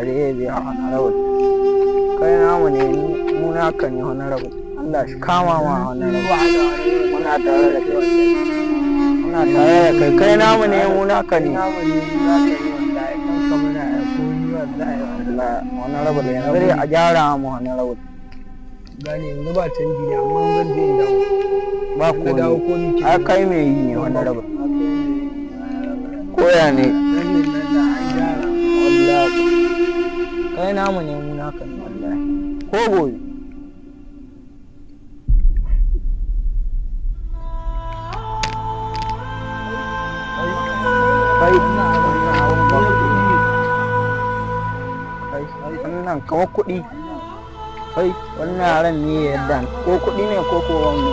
Allah ya biya, honorable. Kai namu ne, mu naka ne, honorable. Allah shi kama ma, honorable. Muna tare da kai, muna tare da kai. Kai namu ne, mu naka ne. Namu ne, mu naka ne wallahi. Kanka muna komi wallahi. Wallahi, honorable, yanzu dai a gyara mu, honorable. Gane, yanzu ba canji ne, amma zan je in dawo. Ba Na dawo ko ko ni ke ai kai mai yi ne, honorable, koya ne. Canjin nan da an gyara. Wallahi kai namu ne, mu naka ne wallahi, ko gobe. Kai, wannan abun ba kuɗi ne. Kai, wannan kamar kuɗi. Kai, wannan yaran ne yadda ko kuɗi ne ko wani.